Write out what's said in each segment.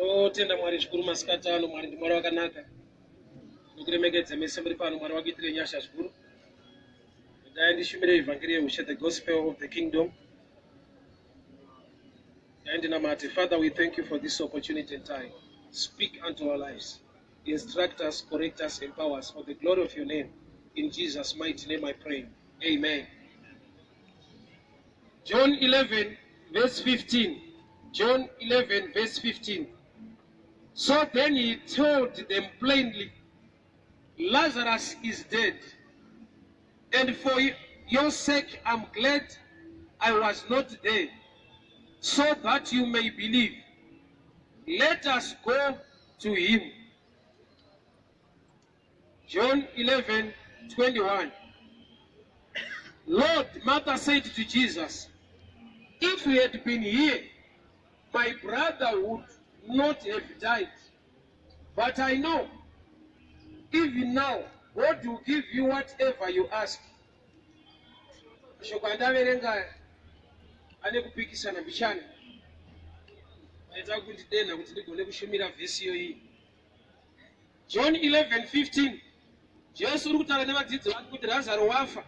Tinotenda Mwari zvikuru masikati ano. Mwari ndiMwari wakanaka. Nokuremekedza mese muri pano. Mwari wakuitire nyasha zvikuru. Dai ndishumire ivhangeri yeushe, the gospel of the kingdom. Dai ndinamate. Father, we thank you for this opportunity and time. Speak unto our lives. Instruct us, correct us, empower us for the glory of your name. In Jesus' mighty name I pray. Amen. John 11, verse 15. John 11, verse 15. So then he told them plainly, "Lazarus is dead. And for your sake, I'm glad I was not there, so that you may believe. Let us go to him." John 11, 21. "Lord," Martha said to Jesus, "if you had been here, my brother would not have died. But I know, even now, God will give you whatever you ask." Shoko andaverenga ane kupikisana mbichana, aita kundidenha kuti ndigone kushumira vhesi iyoyi. John 11:15, Jesu uri kutaura nevadzidzi vake kuti Razaro wafa,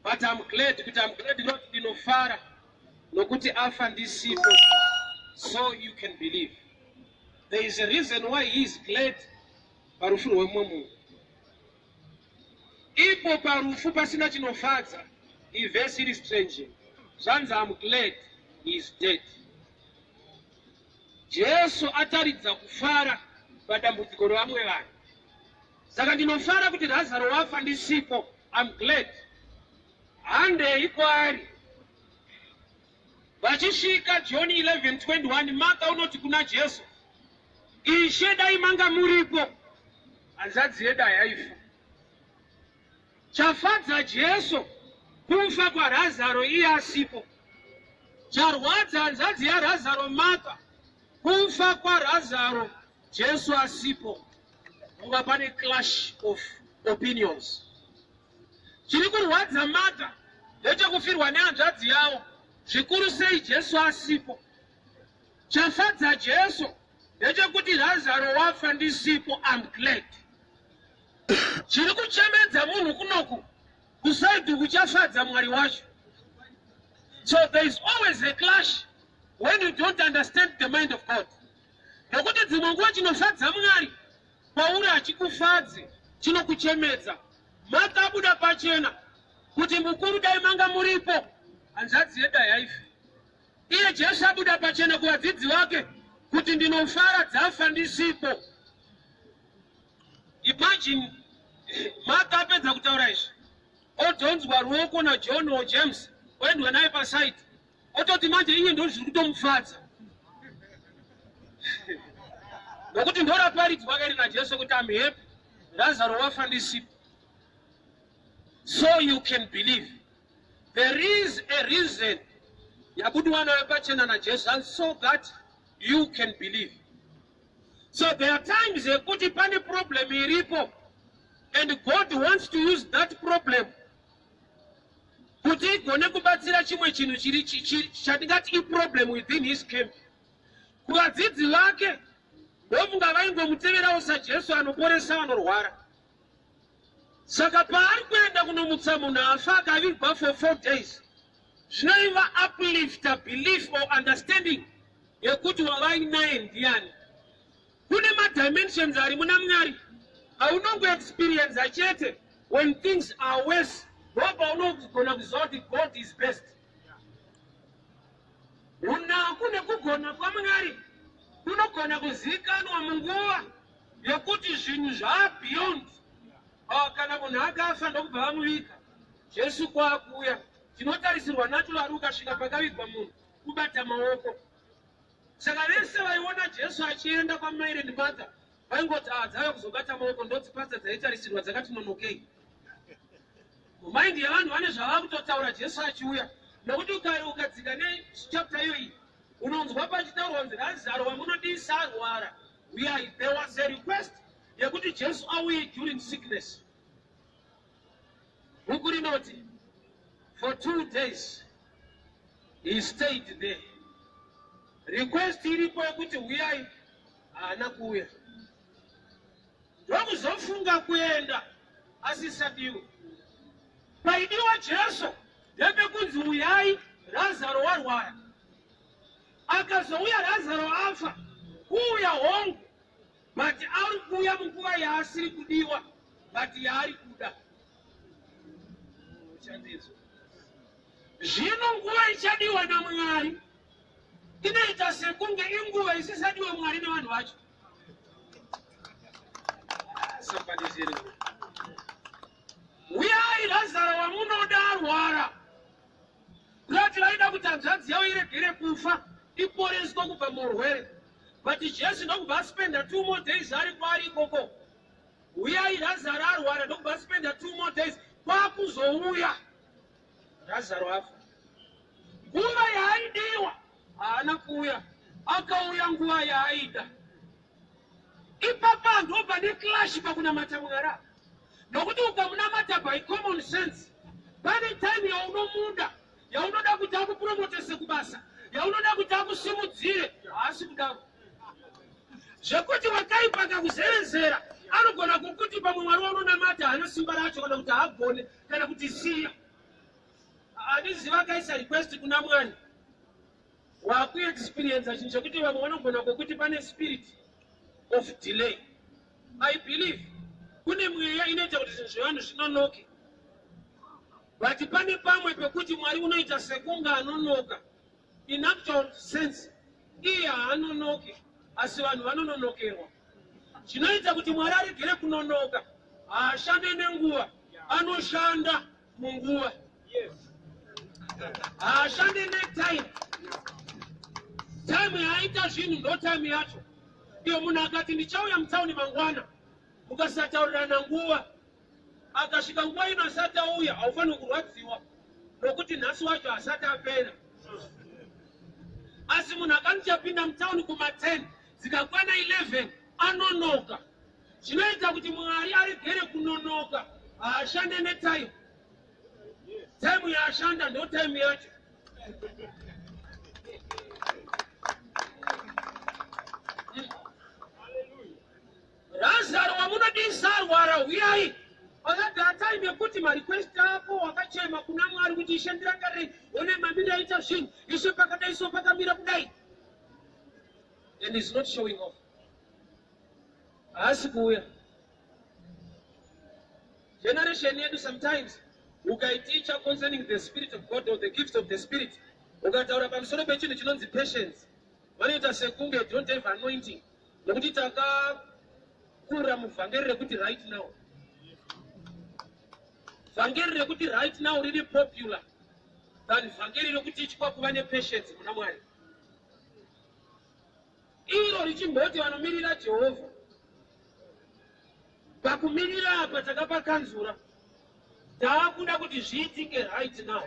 but I'm glad kuti, I'm glad not, ndinofara nokuti afa ndisipo, so you can believe. There is a reason why he is glad parufu rwemumwe munhu, ipo parufu pasina chinofadza. Ivhesi iri strange. Zvanzi, "I'm glad he is dead." Jesu ataridza kufara padambudziko revamwe vanhu. Saka ndinofara kuti Razaro wafa ndisipo. I'm glad. Handei kwaari. Vachisvika, John 11:21, Martha unoti kuna Jesu, "Ishe, dai manga muripo, hanzvadzi yedu hayaifa." Chafadza Jesu kufa kwaRazaro iye asipo. Charwadza hanzvadzi yaRazaro Martha kufa kwaRazaro Jesu asipo. Munga pane clash of opinions. Chiri kurwadza Martha ndechekufirwa nehanzvadzi yavo, zvikuru sei Jesu asipo. Chafadza Jesu ndechekuti Razaro wafa ndisipo. I'm glad. Chiri kuchemedza munhu kunoku kuside kuchafadza Mwari wacho. So there is always a clash when you don't understand the mind of God, nokuti dzimwe nguva chinofadza Mwari pauri hachikufadzi, chinokuchemedza. Martha abuda pachena kuti, "Mukuru, dai manga muripo, hanzvadzi yedu hayaifi." Iye Jesu abuda pachena kuvadzidzi vake kuti ndinofara dzafa ndisipo. Imagine Martha apedza kutaura izvi, odhonzwa ruoko naJohn or James, oendwa naye paside, ototi manje iye ndo zviri kutomufadza, nokuti ndoraparidzwa kairi naJesu kuti, "I'm happy Lazaro wafa ndisipo, so you can believe." There is a reason yabudiwa nayo pachena naJesu, and so that you can believe. So there are times yekuti pane problem iripo and God wants to use that problem kuti igone kubatsira chimwe chinhu chiri chatingati iproblem within his camp. Kuvadzidzi vake, ndofunga vaingomuteverawo saJesu anoporesa vanorwara. Saka paari kuenda kunomutsa munhu afa akavigwa for 4 days, zvinoiva uplifta belief or understanding yekuti wavainaye ndiani. Kune madimensions ari muna Mwari aunongoexperienza chete when things are worse, ndopaunogona kuziva kuti God is best. Unaku nekugona kwaMwari kunogona kuzivikanwa munguva yekuti zvinhu zvabeyond. Kana munhu akafa ndokubva vamuvika, Jesu kwaakuuya, chinotarisirwa naturally ukasvika pakavigwa munhu kubata maoko. Saka vese vaiona Jesu achienda kwaMary neMartha vaingoti, "Ah, dzauya kuzobata maoko." Ndodzipasa dzaitarisirwa dzakati nonokei mumind yevanhu. Vane zvava kutotaura Jesu achiuya, nokuti ukadzika nechapter iyoyi unonzwa pachitaurwa kunzi, "Razaro wamunodisa arwara, uyai." There was a request yekuti Jesu auye during sickness. Bhuku rinoti for 2 days he stayed there. Request iripo yekuti uyai. Haana kuuya. Ndokuzofunga kuenda asisadiwe. Paidiwa Jesu ndepekunzi uyai Razaro warwara. Akazouya Razaro afa, kuuya hongu, but ari kuuya munguva yaasiri kudiwa, but yaari kuda. Chandizvo. Zvino nguva ichadiwa naMwari inoita sekunge inguva isisadiwe Mwari nevanhu vacho. Somebody's hearing me. Uyai Lazaro wamunoda arwara. Kurati vaida kuti hanzvadzi yavo iregere kufa iporeswe kubva muurwere. But Jesu ndokubva aspenda 2 more days ari kwaari ikoko. Uyai Lazaro arwara, ndokubva aspenda 2 more days, kwakuzouya Lazaro afa. Nguva yaaidiwa haana kuuya, akauya nguva yaaida. Ipapa ndobva neclash pakunamata Mwari apa, nokuti ukamunamata by common sense, pane time yaunomuda, yaunoda kuti akupromotese kubasa, yaunoda kuti akusimudzire. Haasi kudaro, zvekuti wakaipa akakuzevezera anogona kukuti pamwe Mwari waunonamata haana simba racho, kana kuti haagone, kana kuti siya. Handiziva akaisa request kuna Mwari. Wakuexperiensa chinhu chekuti vamwe vanogona kukuti pane spirit of delay. I believe kune mweya inoita kuti zvinhu zvevanhu zvinonoke, but pane pamwe pekuti Mwari unoita sekunge anonoka. In actual sense iye haanonoki, asi vanhu vanononokerwa. Chinoita kuti Mwari aregere kunonoka, haashande nenguva, anoshanda munguva. Haashande netime. Time yaaita zvinhu ndo time yacho iyo. Munhu akati ndichauya mutauni mangwana, mukasataurirana nguva, akasvika nguva ino asati auya, haufaniri kurwadziwa nokuti nhasi wacho asati apera. Asi munhu akanichapinda mutauni kuma10, dzikakwana 11, anonoka. Chinoita kuti Mwari aregere kunonoka, haashande netime. Time yaashanda ndo time yacho. Razaro wamunodisa arwara, uyai. Akagara time yekuti marequest ako wakachema kuna Mwari kuti, "Ishe, ndirangarirei, one mamiri aita zvinhu, Ishe, pakadai so pakamira kudai," and is not showing off. Haasi kuuya. Generation yedu, sometimes ukaiticha concerning the spirit of God or the gift of the Spirit, ukataura pamusoro pechinhu chinonzi patience, vanoita sekunge don't have anointing, nokuti takakura muvhangeri rekuti right now. Vhangeri rekuti right now riri popular than vhangeri rekuti kuva nepatience muna Mwari. Iro richimboti vanomirira Jehovha, pakumirira apa takapakanzura, taakuda kuti zviitike right now.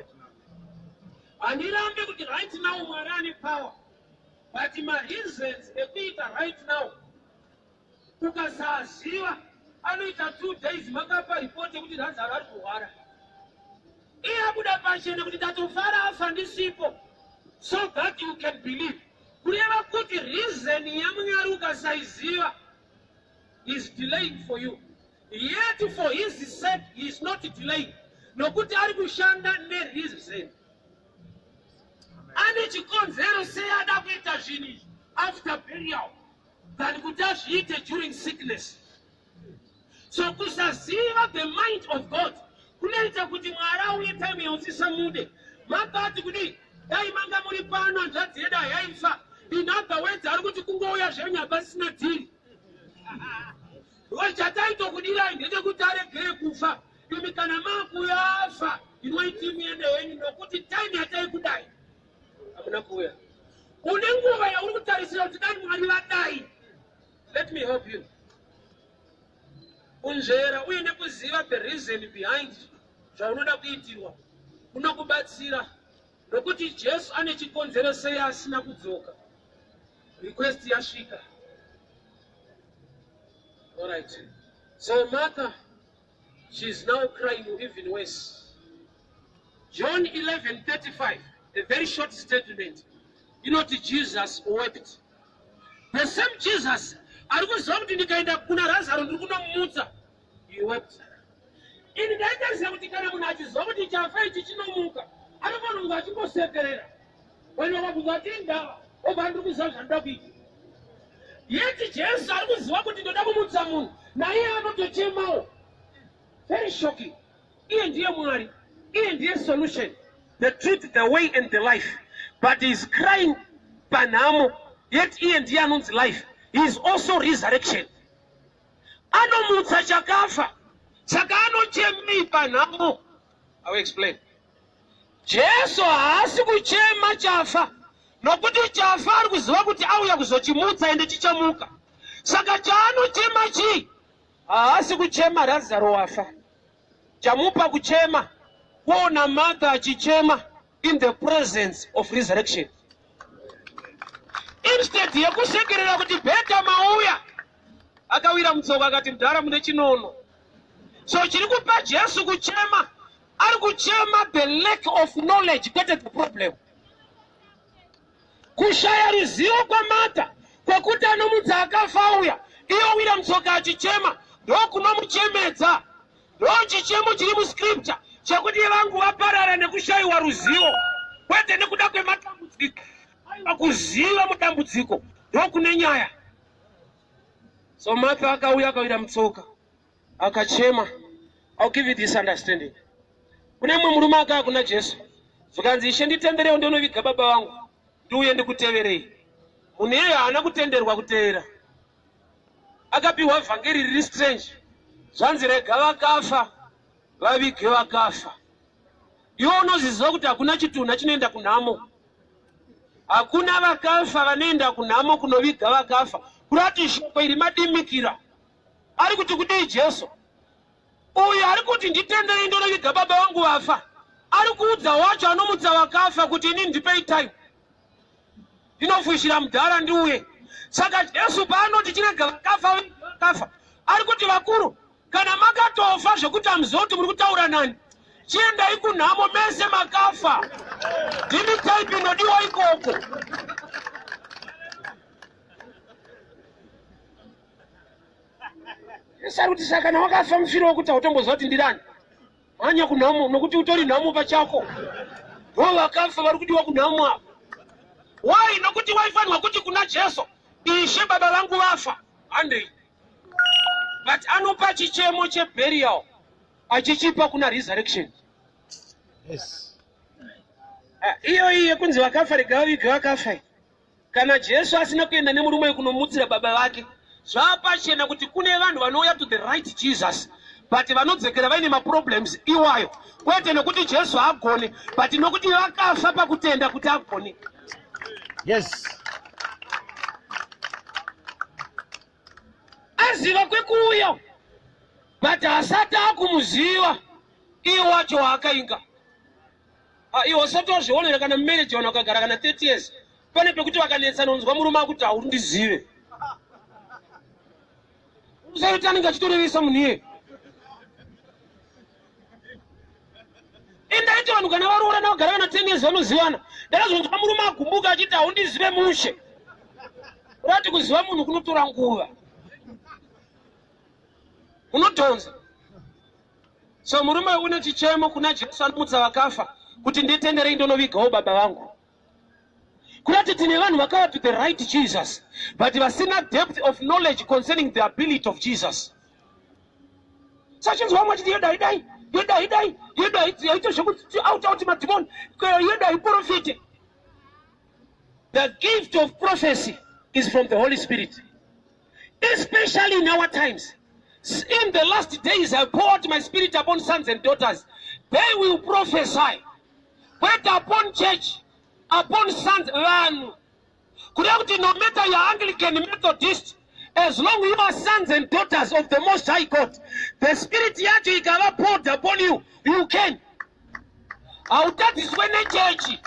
Handirambe kuti right now Mwari ane power, but mareasons ekuita right now ukasaziva, anoita 2 days makapa ripoti yekuti Razaro ari kurwara, iye abuda pachena kuti ndatofara afa ndisipo, so that you can believe. Kureva kuti reason yaMwari ukasaiziva, is delaying for you, yet for his sake he is not delaying, nokuti ari kushanda nereason, ane chikonzero sei ada kuita zvinhu izvi after burial than kuti azviite during sickness. So kusaziva the mind of God kunoita kuti Mwari auye time yausisamude. Makati kudii? Dai manga muri pano, hanzvadzi yedu hayaifa. In other words, ari kuti kungouya zvenyu hapasisina deal. Chataitokudirai ndechekuti aregere kufa. Imi kana makuyafa, inwaiti muende henyu, nokuti time yataikudai hamuna kuuya. Une nguva yauri kutarisira kuti dai Mwari vadai. Let me help you. Kunzvera uye nekuziva the reason behind zvaunoda kuitirwa kunokubatsira, nokuti Jesu ane chikonzero sei asina kudzoka request yasvika. Alright, so Martha, she's now crying even worse. John 11:35, a very short statement, inoti Jesus wept. The same Jesus ari kuziva kuti ndikaenda kuna Razaro ndiri kunomutsa. He wept. Ini ndaitarisira kuti kana munhu achiziva kuti chafa ichi chinomuka, anofanira kunge achingosekerera. Vanhu vakabvunza kuti indava, obva ndiri kuziva zvandinoda kuita. Yet Jesu ari kuziva kuti ndoda kumutsa munhu, naiye anotochemawo. Very shocking. Iye ndiye Mwari, iye ndiye solution, the truth, the way and the life. But he is crying panhamo, yet iye ndiye anonzi life. He is also resurrection. Anomutsa chakafa, saka anochemei panhamo? I will explain. Jesu haasi kuchema chafa nokuti chafa ari kuziva kuti auya kuzochimutsa ende chichamuka. Saka chaanochema chii? Haasi kuchema Razaro wafa. Chamupa kuchema kuona Martha achichema in the presence of resurrection. Instead yekusekerera kuti bheta mauya, akawira mutsoka akati mudhara mune chinono. So chiri kupa Jesu kuchema, ari kuchema the lack of knowledge kwete the problem. Kushaya ruzivo kwaMartha kwekuti anomudza akafa auya, iye owira mutsoka achichema, ndokunomuchemedza. Ndochichemo chiri muscripture chekuti vangu vaparara nekushayiwa ruzivo, kwete nekuda kwematambudziko. Aiwa, kuziva mudambudziko ndokune nyaya. So Martha akauya akawira mutsoka akachema. I'll give you this understanding. Kune mumwe murume akauya kuna Jesu zvikanzi, Ishe, nditenderewo ndinoviga baba vangu ndiuye ndikuteverei. Munhu iyeyo haana kutenderwa kuteera, akapiwa vhangeri riri strange. Zvanzi rega vakafa vavige vakafa. Iwe unoziziva kuti hakuna chitunha chinoenda kunhamo, hakuna vakafa vanoenda kunhamo kunoviga vakafa. Kurati shoko iri madimikira ari kuti kudii Jesu? Uyu ari kuti nditenderei ndonoviga baba vangu vafa, ari kuudza wacho anomutsa vakafa kuti ini ndipei time ndinofushira mudhara ndiuye. Saka Jesu paanoti chirega vakafa vakafa, ari kuti vakuru, kana makatofa zvekuti hamuziva kuti muri kutaura nani, chiendai kunhamo mese makafa, ndimi type inodiwa ikoko. Jesu ari kuti saka kana wakafa mufiro wekuti hautomboziva kuti ndirani, mhanya kunhamo nokuti utori nhamo pachako. Ndo vakafa vari kudiwa kunhamo ava. Why? Nokuti waifanirwa kuti kuna Jesu, Ishe, baba vangu vafa, handei. But anopa chichemo cheburial achichipa kuna resurrection. Yes. Iyo iyi yekunzi vakafa rega vavige vakafa. Kana Jesu asina kuenda nemurume kunomutsira baba vake, zvapachena kuti kune vanhu vanouya to the right Jesus but vanodzokera vaine maproblems iwayo, kwete nokuti Jesu haagone, but nokuti vakafa pakutenda kuti agone. Yes. Aziva kwekuuya but asati akumuziva iye wacho waakainga. Iwe usati wazvionera kana mumarriage vanhu vakagara kana 30 years, pane pekuti vakanetsana unzwa murume akuti haundizive. Usati anenge achitorevesa munhu iye. Indaiti vanhu kana varoorana vagara kana 10 years vanozivana. Ndakazonzwa murume agumbuka achiti haundizive mushe. Urati kuziva munhu kunotora nguva, unodhonza. So murume une chichemo kuna Jesu anomutsa vakafa kuti nditenderei ndonovigawo baba vangu. Kurati tine vanhu vakauya to the right Jesus but vasina depth of knowledge concerning the ability of Jesus. Sachinzwa vamwe vachiti yedai dai, yedai dai, yedai yaita zvekuti out out madhimoni, yedai profite. The gift of prophecy is from the Holy Spirit, especially in our times. In the last days I pour out my spirit upon sons and daughters, they will prophesy. Kwete upon church, upon sons, vanhu. Kureva kuti no matter you are Anglican, Methodist, as long you are sons and daughters of the Most High God, the spirit yacho ikava poured upon you, you can. Hautadziswe nechechi,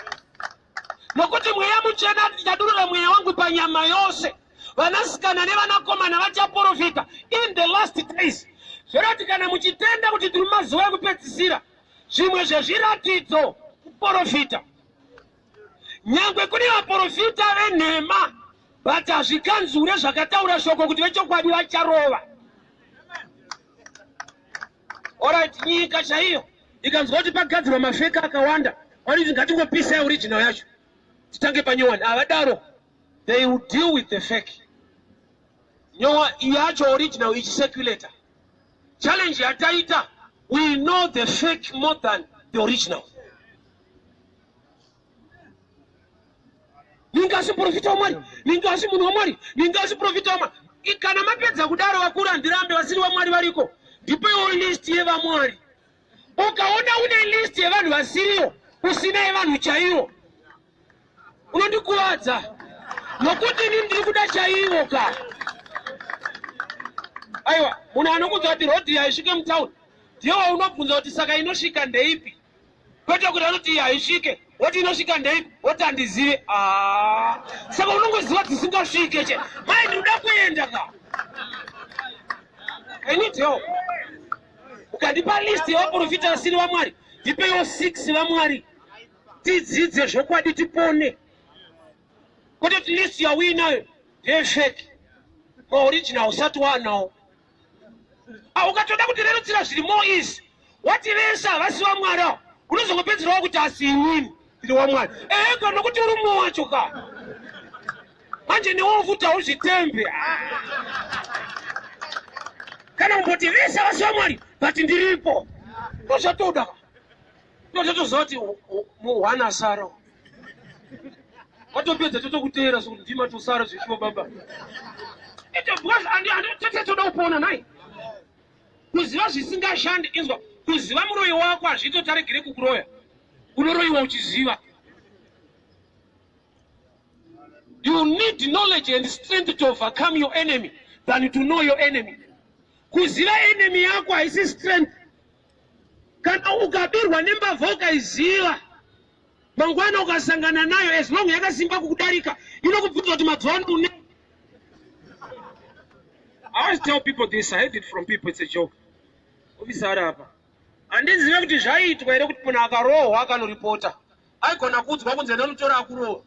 nokuti mweya mutsvene ndichadurura mweya wangu panyama yose, vanasikana nevanakomana vachaprofita in the last days. Zvorati kana muchitenda kuti tiri mumazuva ekupedzisira, zvimwe zvezviratidzo kuprofita, nyangwe kune vaprofita venhema. But hazvikanzure zvakataura shoko kuti vechokwadi vacharova. Alright, nyika chaiyo ikanzwa kuti pagadzirwa mafeka akawanda, vanoti ngatingopisai original yacho titange panyowani. Havadaro, they will deal with the fake. Nyowa yacho original ichicirculator. Challenge yataita, we know the fake more than the original. Ningasi muprofita waMwari, ningasi munhu waMwari, ningasi muprofita waMwari. Kana mapedza kudaro vakuru handirambe vasiri vaMwari variko. Ndipeiwo list yevaMwari. Ukaona une list yevanhu vasiriwo, usina yevanhu chaiwo, unondikuvadza nokuti ini ndiri kuda chaiwo ka. Aiwa, munhu anokudza kuti rodhi haisvike mutown ndiye waunobvunza kuti saka inosvika ndeipi? Kwete kuti anoti iyi haisvike, woti inosvika ndeipi, woti handizive. Ah, saka unongoziva dzisingasvike che. Mai ndinoda kuenda ka. I need help. Ukandipa list yevaprofita vasiri vaMwari, ndipeiwo 6 vaMwari. Tidzidze zvokwadi tipone. Kwete kuti list yauinayo ndeyefake. Maoriginal usati waanawo. Ah, ukatoda kutirerutsira zviri more easy wati vese havasi vamwari avo unozongopedzerawo kuti asi inini ndiri wamwari ega nokuti uri mumwe wacho ka manje newo futi hauzvitembe. Ah. Kana kumboti vese havasi vamwari but ndiripo, ndozvatoda ndototoziva kuti muhwana asara watopedza totokuteera sokuti ndima tosara zvishuwa baba ite because tete toda kupona nhai. Kuziva zvisingashandi, inzwa, kuziva muroyi wako hazvitotaregere kukuroya. Unoroyiwa uchiziva. You need knowledge and strength to overcome your enemy than to know your enemy. Kuziva enemy yako haisi strength. Kana ukabirwa nembavha ukaiziva, mangwana ukasangana nayo, as long yakasimba kukudarika, inokubvunza kuti mazuva ano une. I always tell people this, I heard it from people, it's a joke. Officer ari apa. Handizive kuti zvaiitwa here kuti munhu akarohwa akanoripota aigona kuudzwa kunzi enda unotora akurohwa.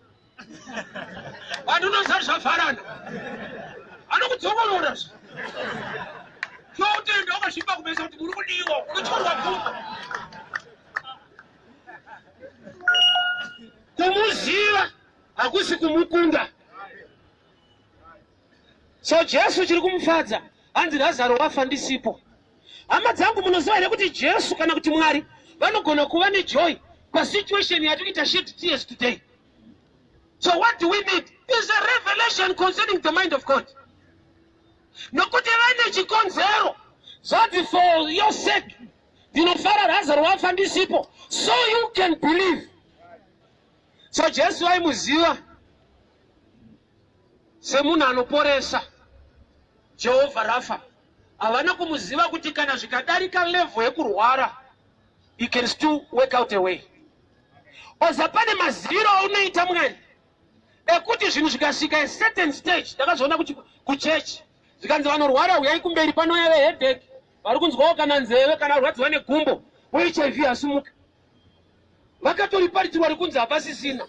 Vanhu unoziva zvavharana. Anokudzokorora zve. Chotenda wakasviba kumesa kuti muri kudiwa, unotyorwa pfuma. Kumuziva hakusi kumukunda. So Jesu chiri kumufadza hanzi Razaro wafa ndisipo. Hama dzangu, munoziva here kuti Jesu kana kuti Mwari vanogona kuva nejoy pasituation yatikuita shed tears today? So what do we need is a revelation concerning the mind of God. Nokuti vane chikonzero zvanzi for your sake ndinofara Razaro wafa ndisipo, so you can believe. So Jesu vaimuziva semunhu anoporesa, Jehovha Rafa. Havana kumuziva kuti kana zvikadarika level yekurwara, he can still work out a way. Oza pane maziviro aunoita Mwari ekuti zvinhu zvikasvika a certain stage. Ndakazviona kuchechi zvikanzi vanorwara huyai kumberi, panouya veheadache, vari kunzwawo kana nzeve, kana rwadziwa negumbo, weHIV asimuka, vakatoriparidzirwa rikunzi hapasisina.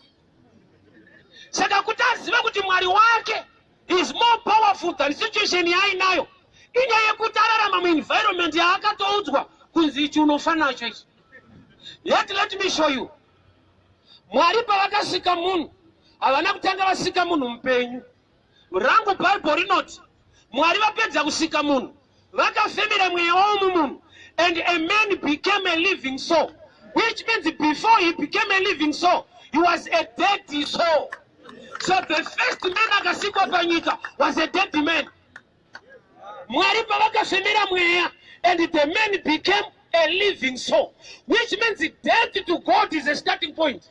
Saka kuti azive kuti Mwari wake is more powerful than situation yaainayo, inyaya yekuti ararama muenvironment yaakatoudzwa kunzi ichi unofa nacho ichi. Yet let me show you, Mwari pavakasika munhu havana kutanga vasika munhu mupenyu. Rangu Bhaibheri rinoti Mwari vapedza kusika munhu vakafemera mweya wavo mumunhu and a man became a living soul, which means before he became a living soul he was a dead soul. So the first man akasikwa panyika was a dead man. Mwari pavakafemera mweya and the man became a living soul, which means death to God is a starting point.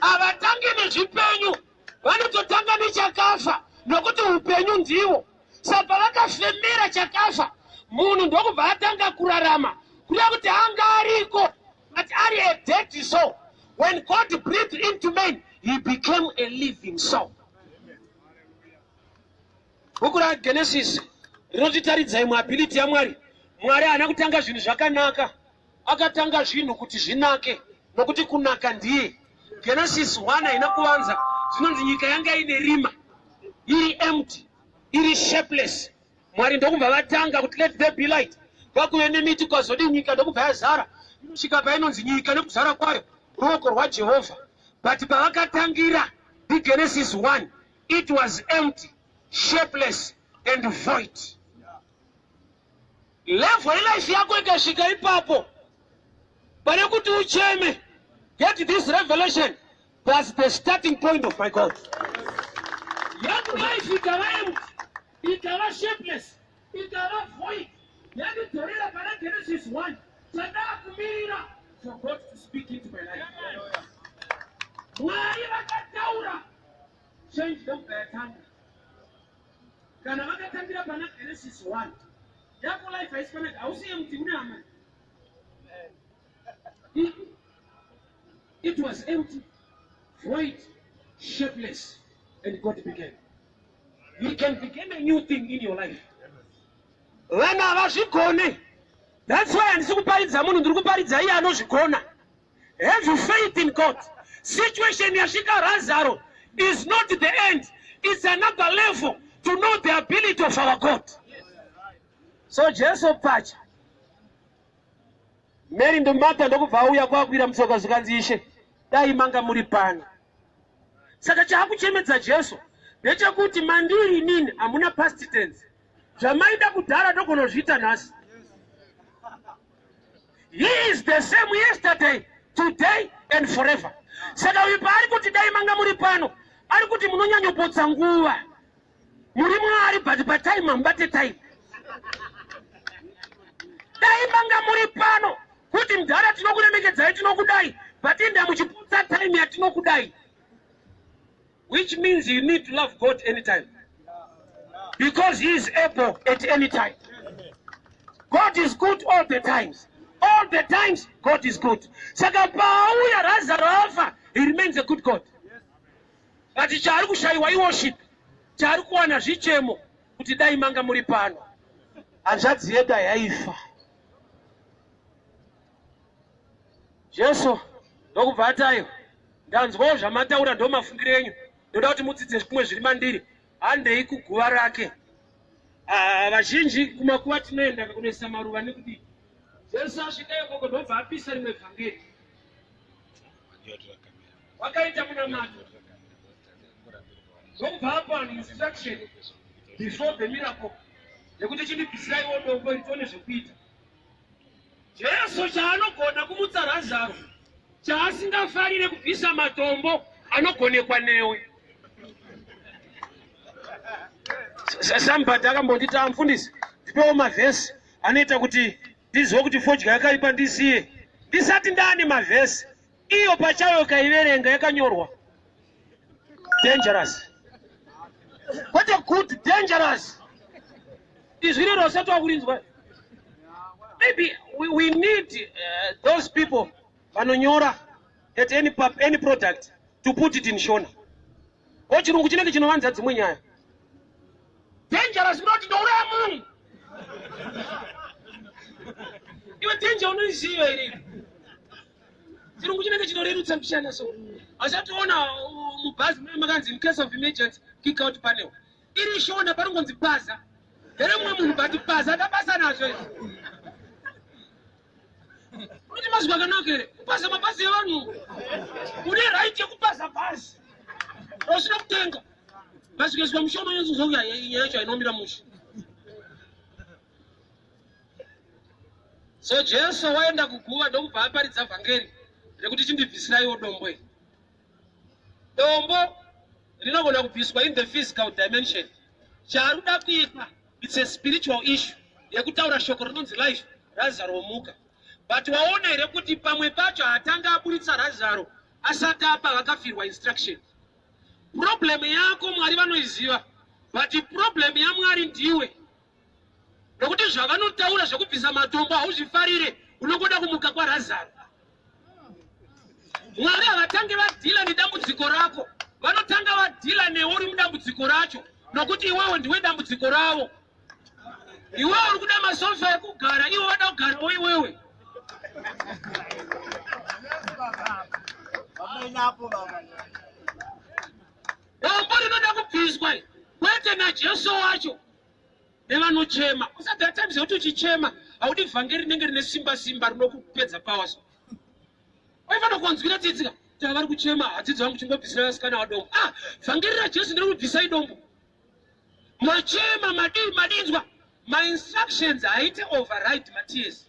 Havatangi nezvipenyu, vanototanga nechakafa, nokuti upenyu ndiwo. Saka pavakafemera chakafa, munhu ndokubva atanga kurarama, kureva kuti anga ariko but ari a dead soul. When God breathed into man, he became a living soul. Bhuku raGenesis rinotitaridza imwe ability yaMwari. Mwari haana kutanga zvinhu zvakanaka, akatanga zvinhu kuti zvinake, nokuti kunaka ndiye. Genesis 1 haina kuvanza, zvinonzi nyika yanga ine rima, iri empty, iri shapeless. Mwari ndokubva vatanga kuti let there be light, kwakuve nemiti, kwazodi nyika ndokubva yazara, inosvika painonzi nyika nekuzara kwayo ruoko rwaJehovha. But pavakatangira ndiGenesis 1, it was empty, shapeless and void. Level yelife yako ikasvika ipapo, pane kuti ucheme, get this revelation: that's the starting point of my God. Yako life ikava empty, ikava shapeless, ikava void, yandidzorera pana Genesis 1. Chandaa kumirira for God to speak into my life. Mwari vakataura, change ndokubva yatanga. Kana vakatangira pana Genesis 1, yako life haisi pana, hausi empty, une hama. It was empty, void, shapeless, and God began. He can begin a new thing in your life. Vana havazvigone. That's why handisi kuparidza munhu, ndiri kuparidza iye anozvigona. Have faith in God. Situation yasvika Razaro is not the end, it's another level to know the ability of our God. So Jesu pacha Mary ndoMartha ndokubva auya kwakwira mutsoka, zvikanzi, "Ishe, dai manga muri pano." Saka chaakuchemedza Jesu ndechekuti mandiri inini hamuna past tense. Zvamaida kudhara ndogonozviita nhasi. He is the same yesterday, today and forever. Saka uyu paari kuti dai manga muri pano, ari kuti munonyanyopotsa nguva. Muri Mwari, but patime hamubate time. Dai manga muri pano kuti mudhara, tinokuremekedzai, tinokudai, but inda muchiputsa time yatinokudai, which means you need to love God anytime because he is able at any time. God is good all the times. All the times God is good. Saka paauya Razaro afa, he remains a good God, but chaari kushayiwa iworship. Chaari kuwana zvichemo kuti dai manga muri pano, hanzvadzi yedu yaifa. Jesu ndokubva atayo, "Ndanzwawo zvamataura, ndo mafungiro enyu. Ndoda kuti mudzidze zvimwe zviri mandiri. Handei kuguva rake." Ah, vazhinji kumakuva tinoenda kunoisa maruva nekudii. Jesu asvika ikoko ndobva apisa rimwe vhangeri. Wakaita munamato ndokubva apa an instruction before the miracle yekuti chindibvisiraiwo dombo ritione zvekuita. Jesu chaanogona kumutsa Razaro, chaasingafarire kubvisa matombo anogonekwa newe. Somebody akambonditi, "Amufundisi, ndipewo mavhesi anoita kuti ndizive kuti fodya yakaipa ndisiye." Ndisati ndaane mavhesi, iyo pachayo ukaiverenga yakanyorwa dangerous, kwete good, dangerous. Izwi rero usati wakurinzwa. Maybe we need those people vanonyora at any product to put it in Shona. O chirungu chinenge chinovanza dzimwe nyaya. Dangerous unoti ndouraya munhu. Iwe danger unoiziva iri? Chirungu chinenge chinorerutsa kushanda. So asationa mubhazi mune makanzi, "In case of emergency, kick out panel." Iri Shona paringonzi paza here mumwe munhu, but paza ndabasa nazvo izvi. Unoti mazwi akanaka here kupaza mabhazi evanhu? Une right yekupaza bhazi ausina kutenga. Vasvikaiswa mushoma yozozouya, nyaya yacho hainomira mushe. So Jesu waenda kuguva ndokubva aparidza vhangeri rekuti chindibvisiraiwo dombo iri. Dombo rinogona kubviswa in the physical dimension. Chaari kuda kuita, it's a spiritual issue yekutaura shoko rinonzi life, Razaro womuka. But waona here kuti pamwe pacho haatanga aburitsa Razaro asati apa vakafirwa instruction? Problem yako Mwari vanoiziva, but problem yaMwari ndiwe, nokuti zvavanotaura zvekubvisa matombo hauzvifarire. Unongoda kumuka kwaRazaro. Mwari havatange vadhila nedambudziko rako, vanotanga vadhila newe uri mudambudziko racho, nokuti iwewe ndiwe dambudziko ravo. Iwewe uri kuda masofa ekugara, iwe wada kugarawo iwewe. Penyapo baba. Dombo rinoda kubviswa kwete naJesu wacho nevanochema. Usabva times yekuti uchichema haudi vhangeri rinenge rine simba simba rinokupedza power so. Waifanira kuwanzwira tsitsi ka kuti vari kuchema hadzidzi vangu chingobvisira vasikana vadombo. Ah, vhangeri raJesu ndiri kubvisa idombo. Machema madii madinzwa mainstructions haite override matears.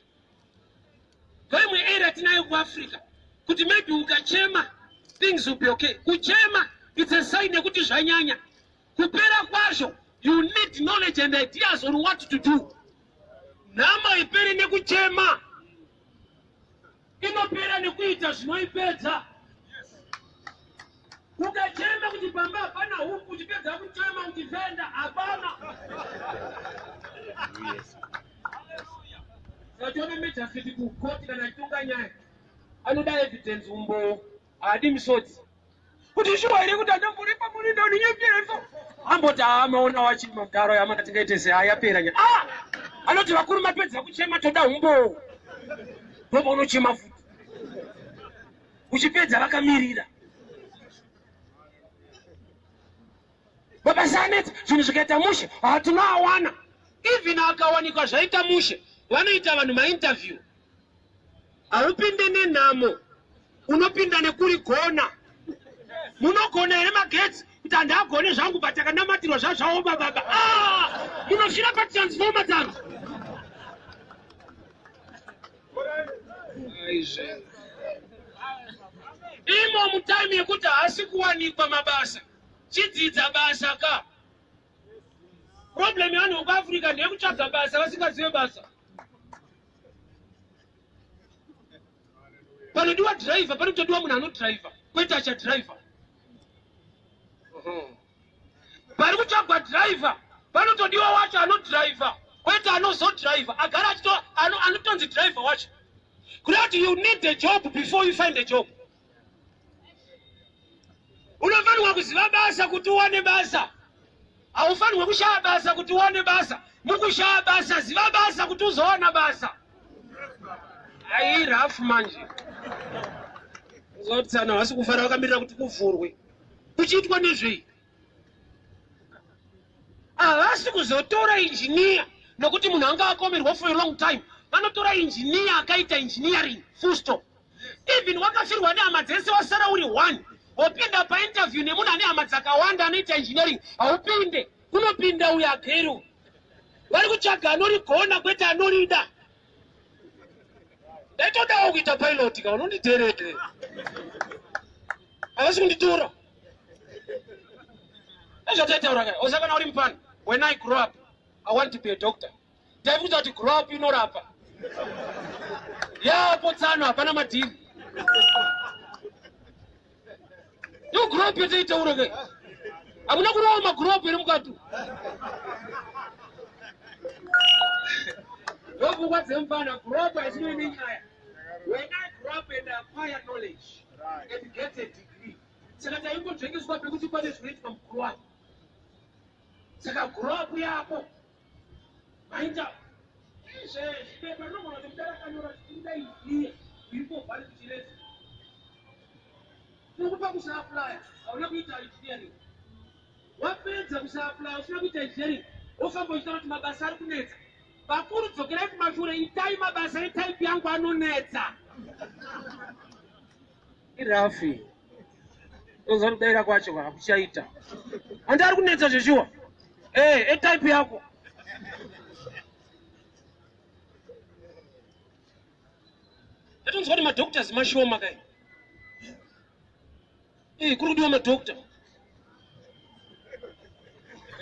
Ndoimwe area tinayo kuAfrica kuti maybe ukachema things will be okay. Kuchema it's a sign yekuti zvanyanya. Kupera kwazvo you need knowledge and ideas on what to do. Nhamo iperi nekuchema, inopera nekuita zvinoipedza. Ukachema kuti pamba hapana huku, uchipedza kuchema uchifenda hapana. Saka magistrate kukoti kana achitonga nyaya anoda evidence, umbowo, haadi misodzi. Kuti shuwa here kuti andamboripa murinda uninyepera amboti amaona wachima mudaro yamaka tingaite se yapera nyaya. Ah! Anoti vakuru mapedza kuchema toda umbowo. Ndopa unochema futi. Uchipedza vakamirira. Mabasa anetsa, zvinhu zvikaita mushe hatinoawana. Even akawanikwa zvaita mushe, vanoita vanhu mainterview. Haupinde nenhamo, unopinda nekurigona. Munogona here magetsi? Kuti handagone zvangu but akanamatirwa zvazvaoma baba. Ah! Munosvira patransformer dzangu. Aizve. Imo mutime yekuti haasi kuwanikwa mabasa, chidzidza basa ka. Problem yevanhu vekuAfrica ndeyekutsvaga basa vasingazive basa. Panodiwa driver panotodiwa munhu anodriver kwete achadriver. Pari kutsvagwa driver panotodiwa wacho anodriver kwete anozodriver agara achito anotonzi driver wacho. Kureva kuti you need a job before you find a job. Unofanirwa kuziva basa kuti uwane basa. Haufanirwi kushaya basa kuti uwane basa. Mukushaya basa, ziva basa kuti uzowana basa. Ai rafu manje. Uzotsana hasi kufara vakamirira kuti kuvhurwe. Kuchiitwa nezvei? Havasi kuzotora engineer nokuti munhu anga akomerwa for a long time. Vanotora engineer akaita engineering full stop. Even wakafirwa nehama dzese wasara uri one, wopinda painterview nemunhu ane hama dzakawanda anoita engineering, haupinde. Kunopinda uyo agere. Vari kutsvaga anorigona kwete anorida. Ndaitodawo kuita pilot ka, unonditerere. Havasi kunditora. Ezvataitaura kai, osakana uri mupano. When I grow up, I want to be a doctor. Taikuudza kuti grow up inorapa. Yapo tsano hapana madhiri. Yo grow up yataitaura kai. Hamuna kurova magrow up here mukati. Ndopfungwa dzemufana, grow up haisino nenyaya. When I grow up and acquire knowledge and get a degree. Saka taingodzvengeswa pekuti pane zvinoitwa mugrow up. Saka grow up yako maita izvezvi pepa rinogona kuti mudara akanyora kuti iziye iripo bhari kuchirezi. Tinokupa kusaapplya, hauna kuita engineering. Wapedza kusaapplya usina kuita engineering, wofamba uchitaura kuti mabasa ari kunetsa. Vakuru dzokerai kumashure, itai mabasa etype yangu anonetsa. Irafi. Unoziva kudaira kwacho hakuchaita. Handi ari kunetsa zveshuwa. Eh, etype yako. Ndatonzwa kuti madoctors mashoma kai. Eh, kuri kudiwa madoctor.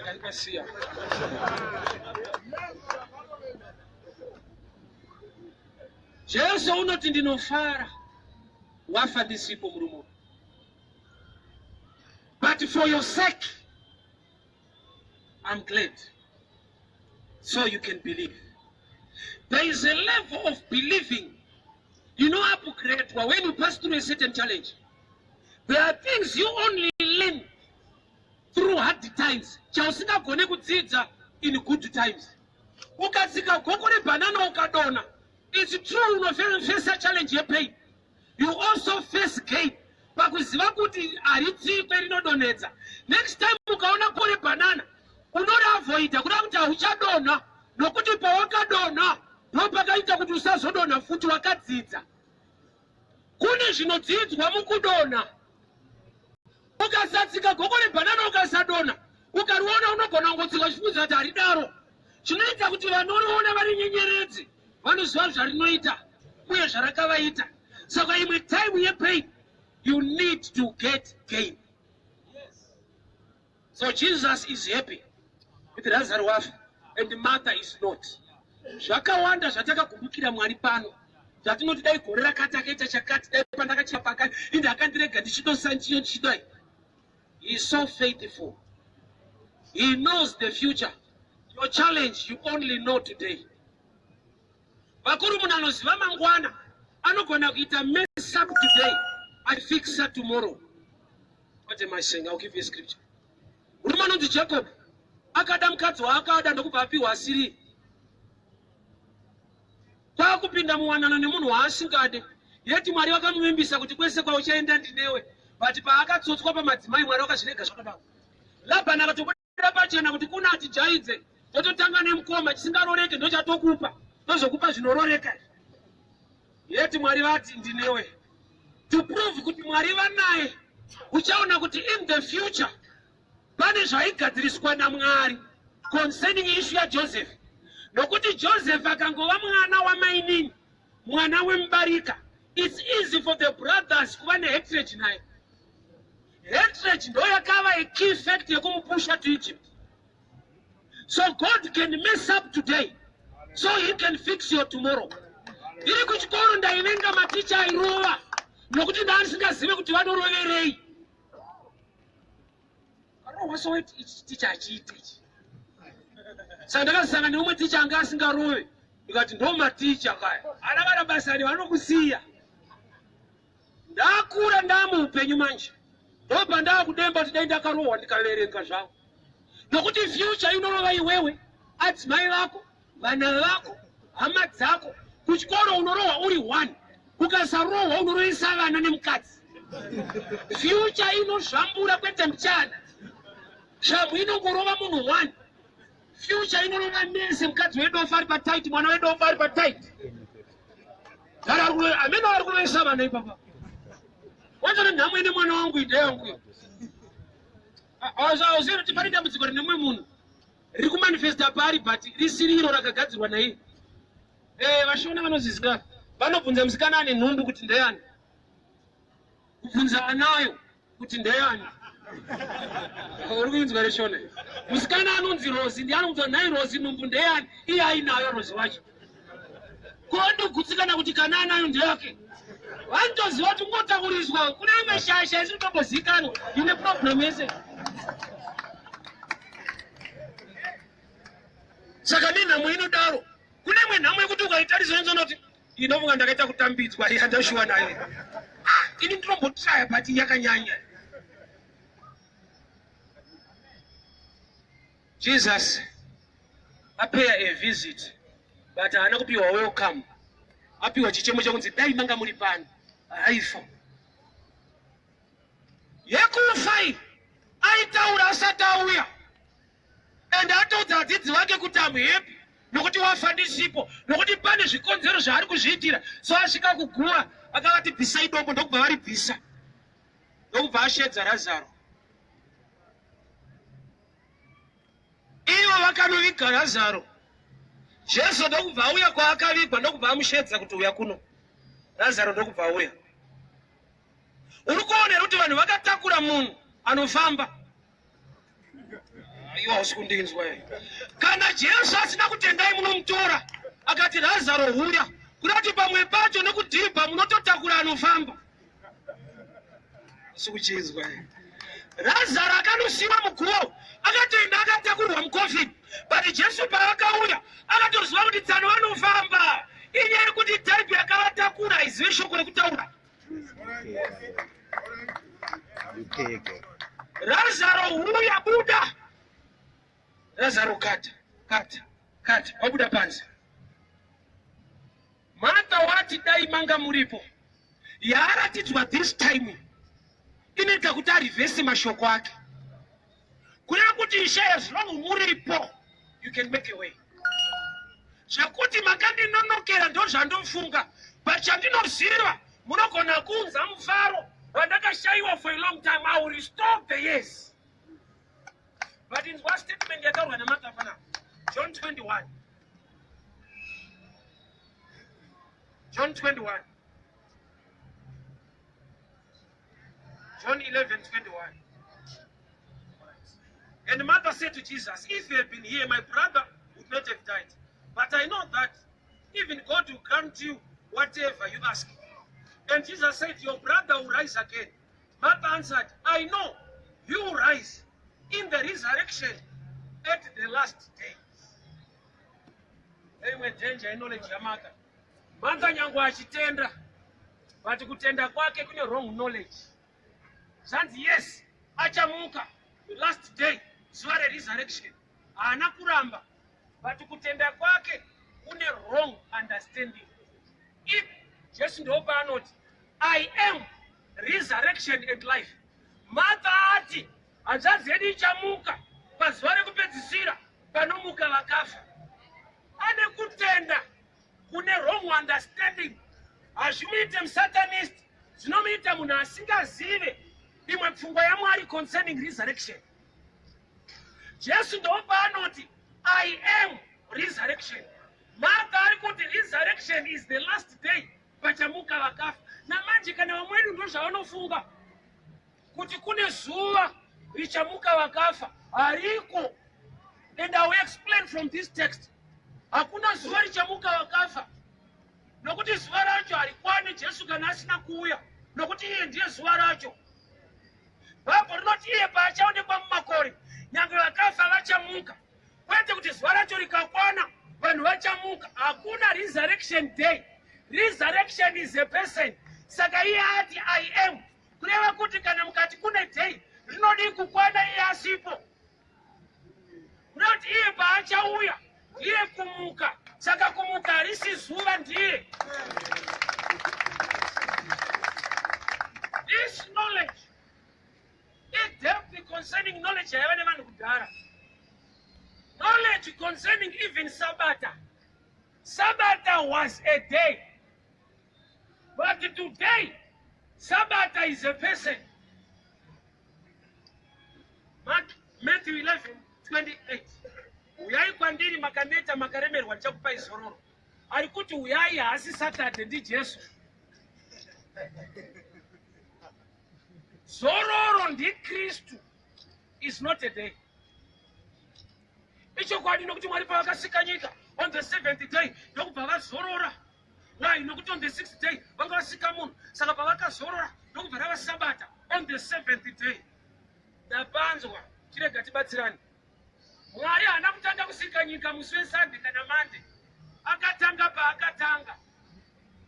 Ndakasiya. Jesu unoti ndinofara wafa ndisipo murume. But for your sake I'm glad, so you can believe. There is a level of believing you know upgrade when you pass through a certain challenge. There are things you only learn through hard times. Chausingagone kudzidza in good times. Ukatsika goko rebhanana ukadona, it's true unofesa challenge yepain. You also face gain. Pakuziva kuti haritsikwe, rinodonhedza. Next time ukaona kore banana, unoriavoida, kuda kuti hauchadonha, nokuti pawakadonha ndopakaita kuti usazodonha futi. Wakadzidza. Kune zvinodzidzwa mukudonha. Ukasatsika goko rebhanana, ukasadonha, ukariona unogona kungotsika uchifungidzira kuti haridaro. Chinoita kuti vanoriona vari nyenyeredzi, vanoziva zvarinoita uye zvarakavaita. Saka imwe time yepain, you need to get gain. So Jesus is happy with Lazarus wafa and Martha is not. Zvakawanda zvatakagumbukira Mwari pano, zvatinoti dai gore rakati akaita chakati, dai pandakachia pakati inde akandirega ndichidosanchiyo ndichidai. He is so faithful. He knows the future. Your challenge, you only know today. Vakuru, munhu anoziva mangwana anogona kuita mess up today, afixa tomorrow. What am I saying? I'll give you a scripture. Murume anonzi Jacob akada mukadzi waakada, ndokubva apiwa asiri, kwakupinda muwanano nemunhu waasingade. Yeti Mwari vakamuvimbisa kuti kwese kwauchaenda ndinewe, but paakatsotswa pamadzimai, Mwari vakazvirega zvakadaro. Labhani akatobuda pachena kuti kuna atijaidze, tototanga nemukoma, chisingaroreke ndochatokupa, tozokupa zvinororeka. Yeti Mwari vati ndinewe. To prove kuti Mwari vanaye, uchaona kuti in the future pane zvaigadziriswa naMwari concerning issue yaJoseph, nokuti Joseph akangova mwana wamainini, mwana wemubarika, it's easy for the brothers kuva nehatred naye. Hatred ndo yakava a key fact yekumupusha to Egypt. So God can mess up today so he can fix your tomorrow. Ndiri kuchikoro, ndaivenga maticha airova, nokuti ndaandisingazive kuti vanoroverei. Arohwa so ichi ticha achiite ichi. Saka ndakasangana neumwe ticha anga asingarove, ndikati ndo maticha kaya ana vana basani vanokusiya. Ndakura, ndamuupenyu manje, ndobva ndaakudemba kuti dai ndakarohwa ndikaverenga zvangu, nokuti future inorova iwewe, adzimai vako, vana vako, hama dzako. Kuchikoro unorohwa uri one, ukasarohwa unoroesa vana nemukadzi. Future inozvambura, kwete muchana. Shamhu inongorova munhu one, future inorova mese. Mukadzi wedofa ari patight, mwana wedofa ari patight, amene vari kuroesa vana ipapa. Wanzona nhamo ine mwana wangu, ide yangu. Auzivi kuti pane dambudziko rine mumwe munhu riri kumanifesta pari, but risiri iro rakagadzirwa naiye. VaShona vanozviziva, vanobvunza musikana ane nhumbu kuti ndeyani, kubvunza anayo kuti ndeyani. Uri kuinzwa reshona? Musikana anonzi Rosi ndiye anobvunza, "Nhai Rosi, nhumbu ndeyani?" Iye ainayo Rosi wacho, kondogutsikana kuti kana anayo ndeyake. Vanotoziva kuti kungotakuriswa kune imwe shasha isiri kutombozikanwa ine problem yese. Saka nenhamo inodaro, kune imwe nhamo yekuti ukaitarisa unonzona kuti inofunga ndakaita kutambidzwa, yandashuwa nayo. Ah, ini ndinombotraya, but yakanyanya. Jesus apaya a visit, but haana kupiwa welcome. Apiwa chichemo chekunzi dai manga muri pano haifa. Yekufa iyi aitaura asati auya, and atoudza vadzidzi vake kuti am happy nokuti wafa ndisipo, nokuti pane zvikonzero zvaari kuzviitira. So asvika kuguva, akavati bvisai dombo, ndokubva varibvisa, ndokubva ashedza Razaro. Ivo vakanoviga Razaro. Jesu ndokubva auya kwaakavigwa, ndokubva amushedza kuti uya kuno Razaro, ndokubva auya. Uri kuona here kuti vanhu vakatakura munhu anofamba? Iwa, hausi kundinzwa here? Kana Jesu asina kutendai munomutora, akati Razaro huya, kuda kuti pamwe pacho nekudhibha munototakura anofamba. Hausi kuchinzwa here? Razaro akanosiyiwa muguva, akatoenda akatakurwa mucoffin, but Jesu paakauya akatoziva kuti tsano vanofamba. Inyaya yekuti type yakavatakura haizive shoko rekutaura. Ukeke. Razaro huya, buda Razaro, kata kata kata, wabuda panze. Martha wati dai manga muripo. Yaaratidzwa this time. Inoita kuti arivhesi mashoko ake. Kureva kuti Ishe, as long muripo, you can make a way. Zvekuti makandinonokera ndozvandofunga, but chandinoziva, munogona kuunza mufaro wandakashayiwa for a long time. I will restore the years. But inzwa statement yataurwa naMartha panapa. John 21, John 21, John 11 21. And Martha said to Jesus, "If you had been here, my brother would not have died. But I know that even God will grant you whatever you ask." And Jesus said, "Your brother will rise again." Martha answered, "I know you will rise in the resurrection at the last day." Imwe danger iknowledge yaMartha. Martha nyange achitenda, but kutenda kwake kune wrong knowledge. Zvanzi yes, achamuka the last day, zuva reresurrection. Haana kuramba, but kutenda kwake kune wrong understanding. If Jesu ndopaanoti, "I am resurrection and life," Martha ati hanzvadzi yedu ichamuka pazuva rekupedzisira panomuka vakafa. Ane kutenda kune wrong understanding. Hazvimuite musatanist, zvinomuita munhu asingazive imwe pfungwa yaMwari concerning resurrection. Jesu ndopaanoti, "I am resurrection." Martha ari kuti resurrection is the last day pachamuka vakafa. Namanje kana vamwe vedu ndozvavanofunga kuti kune zuva richamuka vakafa. Hariko, and I will explain from this text. Hakuna zuva richamuka vakafa, nokuti zuva racho harikwani Jesu kana asina kuuya, nokuti iye ndiye zuva racho. Bhaibheri rinoti iye paachaonekwa mumakore, nyange vakafa vachamuka, kwete kuti zuva racho rikakwana vanhu vachamuka. Hakuna resurrection day. Resurrection is a person. Saka iye ati, "I am," kureva kuti kana mukati kune day, rinodii kukwana iye asipo? Kureva kuti iye paachauya ndiye kumuka. Saka kumuka harisi zuva, ndiye. This knowledge idepth concerning knowledge yaiva nevanhu kudhara, knowledge concerning even Sabata. Sabata was a day, but today Sabata is a person. Mark, Matthew 11 28, "Uyai kwandiri makaneta makaremerwa, ndichakupai zororo." Ari kuti uyai haasi Saturday, ndiJesu. Zororo ndiKristu, is not a day. Ichokwadi, nokuti Mwari pavakasika nyika on the seventh day ndokubva vazorora. Why? Nokuti on the sixth day vanga vasika munhu. Saka pavakazorora ndokubva rava Sabata on the seventh day. Ndapanzwa, chirega tibatsirani. Mwari haana kutanga kusika nyika musi weSunday kana Monday. Akatanga paakatanga.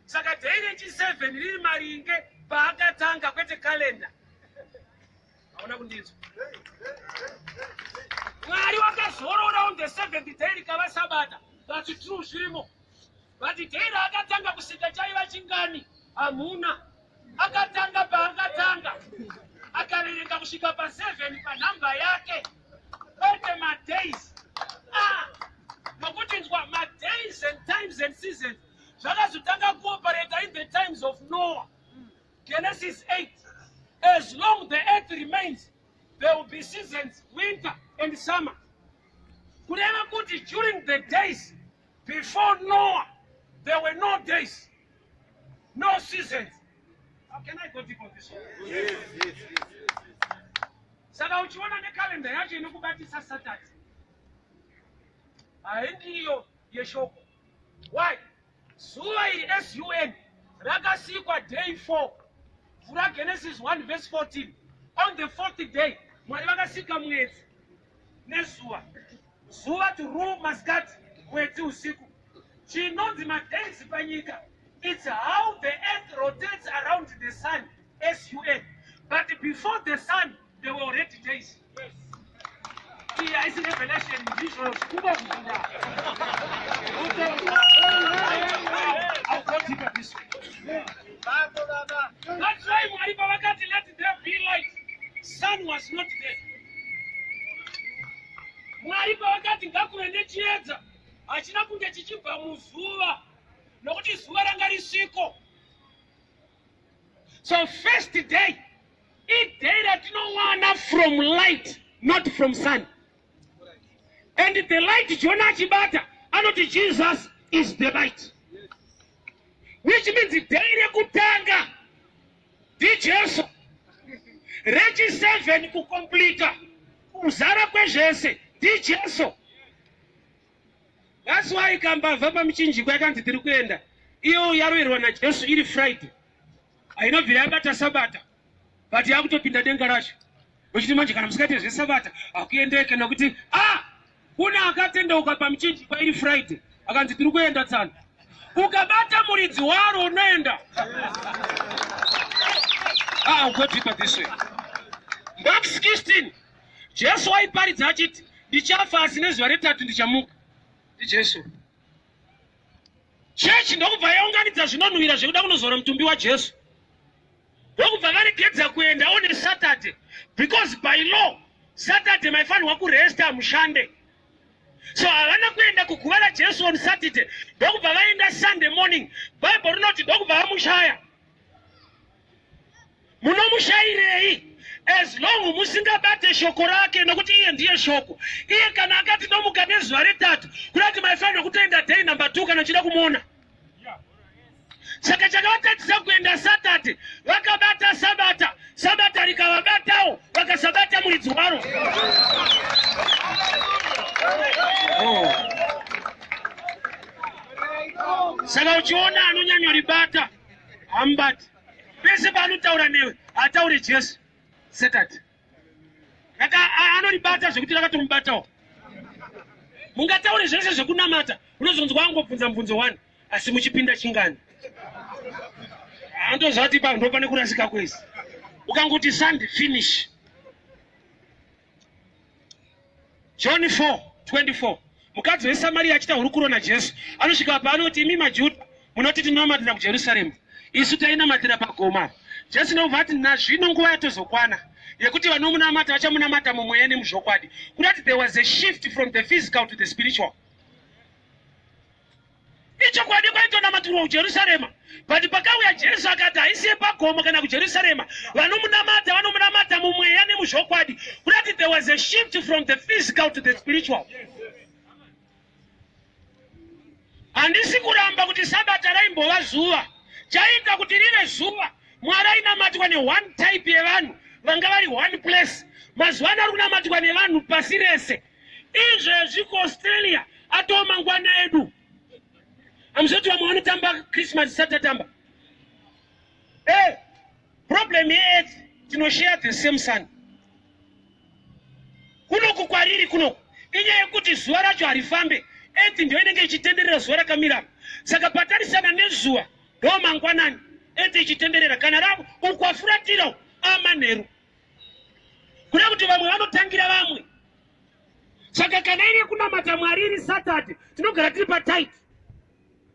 Saka day rechi7 riri maringe paakatanga, kwete kalenda. Hauna kundinzwa. Mwari wakazorora on the seventh day, rikava Sabata. That's true, zvirimo. But day raakatanga kusika chaiva chingani? Hamuna. Akatanga paakatanga, akaverenga kusvika pa7, panhamba yake, kwete madays. Ah, nokuti nzwa, madays and times and seasons zvakazotanga kuoperata in the times of Noah. Genesis 8. As long the earth remains, there will be seasons, winter and summer. Kureva kuti during the days before Noah, there were no days, no seasons. How can I go deep on this one? Yes. Saka uchiona nekalenda yacho inokubatisa Saturday, haindiyo yeshoko. Why? Zuva iri sun rakasikwa day 4. Vhura Genesis 1 verse 14. On the fourth day Mwari vakasika mwedzi nezuva. Zuva to rule masikati, mwedzi usiku. Chinonzi madays panyika, it's how the earth rotates around the sun, sun. But before the sun there were already days. Iyi haisi revelation, ndizvo kungozvida. I'll go deeper this way. That's why Mwari pavakati, "Let there be light," sun was not there. Mwari pavakati ngakuve nechiedza, hachina kunge chichibva muzuva, nokuti zuva ranga risiko. So first day iday ratinowana from light, not from sun. And the light, John achibata anoti Jesus is the light, which means day rekutanga ndiJesu, rechi7 kucompleta kuzara kwezvese ndiJesu. That's why kambavha pamuchinjikwa yakanzi tiri kuenda, iyo yaroverwa naJesu iri Friday, hainobvira yabata Sabata, but yakutopinda denga racho. Uchiti manje kana musikaite zvesabata hakuendeke, nokuti a ah, kuna akatendeuka pamuchinjikwa iri Friday, akanzi tiri kuenda tsano. Ukabata muridzi waro unoenda. Ah, go deeper this way. Mark 16, Jesu waiparidza achiti, "Ndichafa, asi nezuva retatu ndichamuka." NdiJesu. Chechi ndokubva yaunganidza zvinonhuhwira zvekuda kunozora mutumbi waJesu, ndokubva varegedza kuenda on Saturday, because by law Saturday maifanirwa kuresta, mushande. So havana kuenda kuguva raJesu on Saturday, ndokubva vaenda Sunday morning. Bible rinoti ndokubva vamushaya. Munomushayirei as long musingabate shoko rake? Nokuti iye ndiye shoko. Iye kana akati nomuka nezuva retatu, kuda kuti maifanirwa kutoenda day number 2 kana uchida kumuona. Saka chakavatadzisa kuenda Saturday, vakabata Sabata, Sabata rikavabatawo, vakasabata muridzi waro. Oh. Saka uchiona anonyanyoribata hamubati. Pese paanotaura newe ataure Jesu. Saturday anoribata zvekuti rakatomubatawo. Mungataure zvese zvekunamata, unozonzwa angobvunza mubvunzo 1, "Asi muchipinda chingani?" Andozvati pa ndo pane kurasika kwese. Ukangoti Sunday, finish. John 4 24, mukadzi weSamaria achiita hurukuro naJesu, anosvika paanoti, "Imi maJudha munoti tinonamatira kuJerusarema, isu tainamatira pagoma." Jesu ndobva ati, "Nazvino nguva yatozokwana yekuti vanomunamata vachamunamata mumweya nemuzvokwadi." Kurati there was a shift from the physical to the spiritual. Ichokwadi kwaitonamatirwa kuJerusarema, but pakauya Jesu akati haisi yepagomo kana kuJerusarema, vanomunamata vanomunamata mumweya nemuzvokwadi. Kurati there was a shift from the physical to the spiritual. Handisi kuramba kuti Sabata raimbova zuva. Chaita kuti rive zuva, Mwari ainamatwa neone type yevanhu vanga vari one place. Mazuva ano ari kunamatwa nevanhu pasi rese. Izvezvi kuAustralia atoo mangwana edu. Hamuzoti vamwe vanotamba Christmas satatamba. Problem yeearth, tinoshare the same sun. Kunoku kwariri kunoku inyaya yekuti zuva racho harifambe. Earth ndio inenge ichitenderera, zuva rakamira. Saka patarisana nezuva ndo mangwanani, earth ichitenderera. Kana ravo ukwafuratira amanheru, kuda kuti vamwe vanotangira vamwe. Saka kana iri yekunamata Mwari iri Saturday, tinogara tiri patight,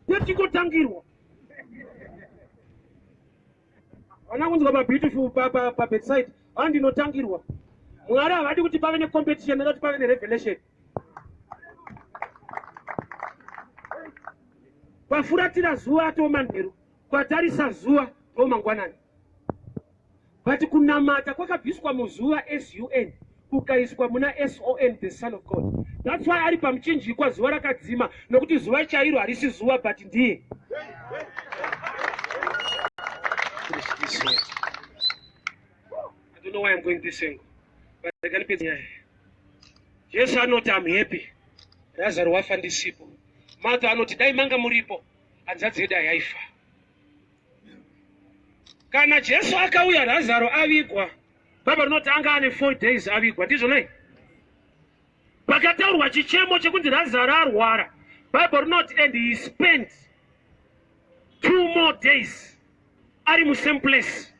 tetingotangirwa. Vana kunzwa pabeautiful pabedside, vandinotangirwa. Mwari havadi kuti pave necompetition, neda kuti pave nerevelation. Kwafuratira zuva atoo manheru, kwatarisa zuva ndo mangwanani. But kunamata kwakabviswa muzuva sun, kukaiswa muna Son, the Son of God. That's why ari pamuchinjikwa zuva rakadzima, nokuti zuva chairo harisi zuva, but ndiye. This way. I don't know why I'm going this angle, but rekanipedza nyaya. Jesu anoti, "I'm happy Lazaro wafa ndisipo." Martha anoti, "Dai manga muripo, hanzvadzi yedu hayaifa." Kana Jesu akauya Lazaro avigwa, Bhaibheri rinoti anga ane 4 days avigwa. Ndizvo nei pakataurwa chichemo chekunzi Lazaro arwara? Bhaibheri rinoti, "And he spent 2 more days ari musame place."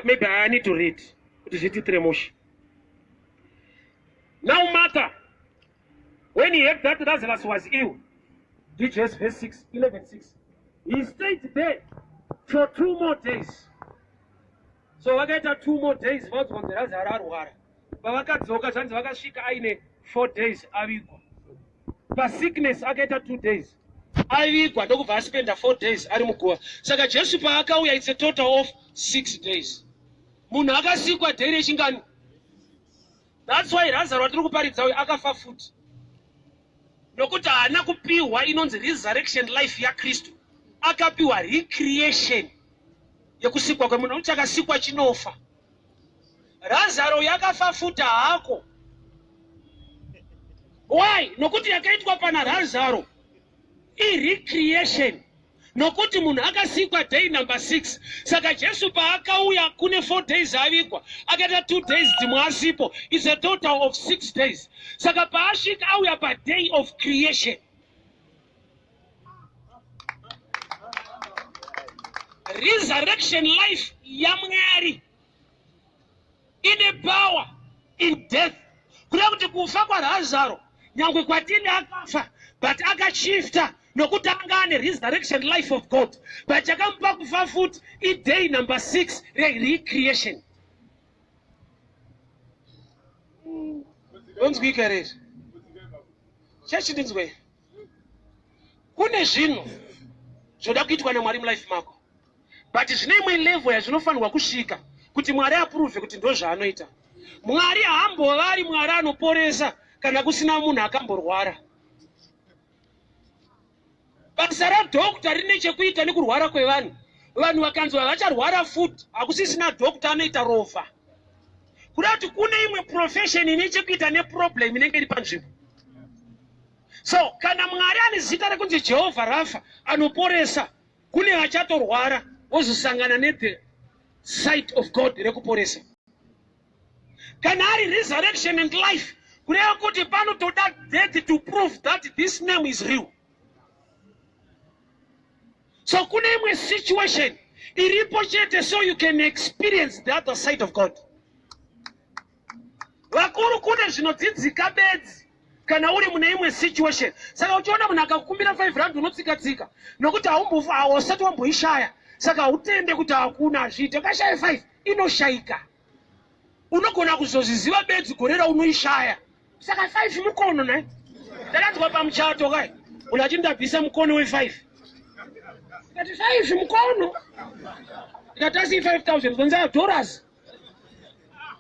Maybe I need to read kuti zviitire mushe. Now Martha, when he heard that Lazarus was ill, DJS verse 6, 11 6, he stayed there for 2 more days. So vakaita 2 more days vaudzwa kunzi Razaro arwara. Pavakadzoka zvanzi vakasvika aine 4 days avigwa. Pasickness akaita 2 days avigwa, ndokubva aspenda 4 days ari muguva. Saka Jesu paakauya, it's a total of 6 days. Munhu akasikwa day rechingani? That's why Razaro watiri kuparidza uyu akafa futi, nokuti haana kupiwa inonzi resurrection life yaKristu. Akapiwa recreation yekusikwa kwemunhu, nokuti chakasikwa chinofa. Razaro yakafa futi hako. Why? Nokuti yakaitwa pana Razaro irecreation, nokuti munhu akasikwa day number 6. Saka Jesu paakauya, kune 4 days avigwa, akaita 2 days dzimwe asipo, is a total of 6 days. Saka paasvika, auya paday of creation. Resurrection life yaMwari ine power in death, kureva kuti kufa kwaRazaro, nyange kwatini akafa, but akashifta nokuti anga ane resurrection life of God. But chakamupa kufa futi iday number 6 rerecreation. Onzwika here izvi, chechi? Ndinzwei. Kune zvinhu zvoda kuitwa naMwari mulife mako, but zvine imwe level yazvinofanirwa kusvika kuti Mwari approve kuti ndo zvaanoita. Mwari haambova ari Mwari anoporesa kana kusina munhu akamborwara. Basa radhokta rine chekuita nekurwara kwevanhu. Vanhu vakanzwa vacharwara futi, hakusisina dhokta, anoita rovha. Kuda kuti kune imwe profession ine chekuita neproblem inenge iri panzvimbo. So kana Mwari ane zita rekunzi Jehovha Rafa, anoporesa, kune vachatorwara vozosangana nethe side of God rekuporesa. Kana ari resurrection and life, kureva kuti panotoda death to prove that this name is real. So kune imwe situation iripo chete so you can experience the other side of God. Vakuru, kune zvinodzidzika bedzi kana uri mune imwe situation. Saka uchiona munhu akakumbira 5 rand, unotsika-tsika, nokuti hausati wamboishaya, saka hautende kuti hakuna, hazviite. Ukashaya 5, inoshayika. Unogona kuzozviziva bedzi gore raunoishaya. Saka 5 mukono nai. Ndakanzwa pamuchato kai munhu achiti, "Ndabvisa mukono we5." Ndikati, "5 mukono?" Ndikati, "Asi 5000 zonzi dollars."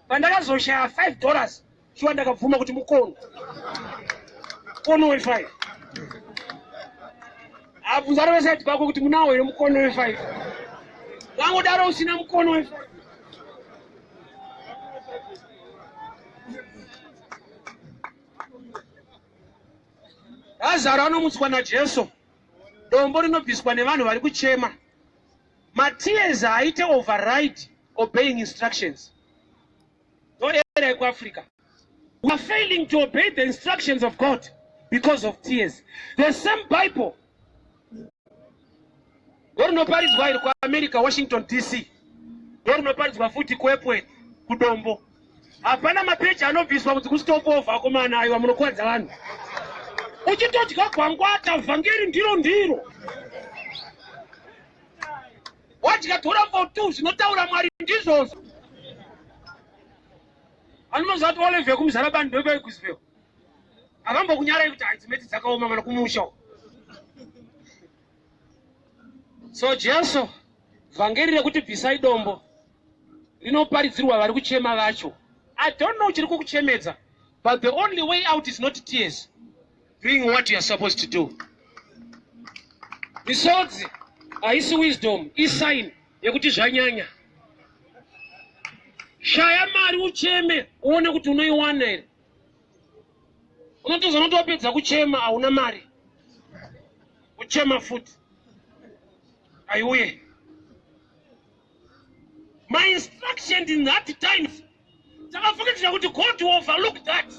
Pandakazoshaya $5, shuwa ndakabvuma kuti mukono, mukono we5. Abvunza reveside pako kuti munawo here mukono we5. Wangodaro usina mukono we5. Razaro anomutswa naJesu. Dombo rinobviswa nevanhu vari kuchema. Matears haaite override obeying instructions. Ndoera yekuAfrica, we are failing to obey the instructions of God because of tears. The same Bible ndo rinoparidzwa iri kuAmerica, Washington DC, ndo rinoparidzwa futi kuEpworth, kuDombo. Hapana mapeji anobviswa kunzi kustop over. Akomana, aiwa, munokwadza vanhu. Uchitodya gwangwata, vhangeri ndiro ndiro. Wadya dollar for two, zvinotaura Mwari ndizvozvo. Anonoziva kuti Olive yekuMuzarabani ndoipaiguzipeo avambokunyarai kuti hadzimeti dzakaoma mana kumusha. So Jesu, vhangeri rekuti bvisai dombo rinoparidzirwa vari kuchema vacho. I don't know chiri kukuchemedza, but the only way out is not tears, doing what you are supposed to do. Misodzi haisi wisdom, isign yekuti zvanyanya. Shaya mari ucheme, uone kuti unoiwana here. Unotozoona kuti wapedza kuchema, hauna mari, kuchema futi aiuye. My instruction in that times, takafungidzira kuti God will overlook that.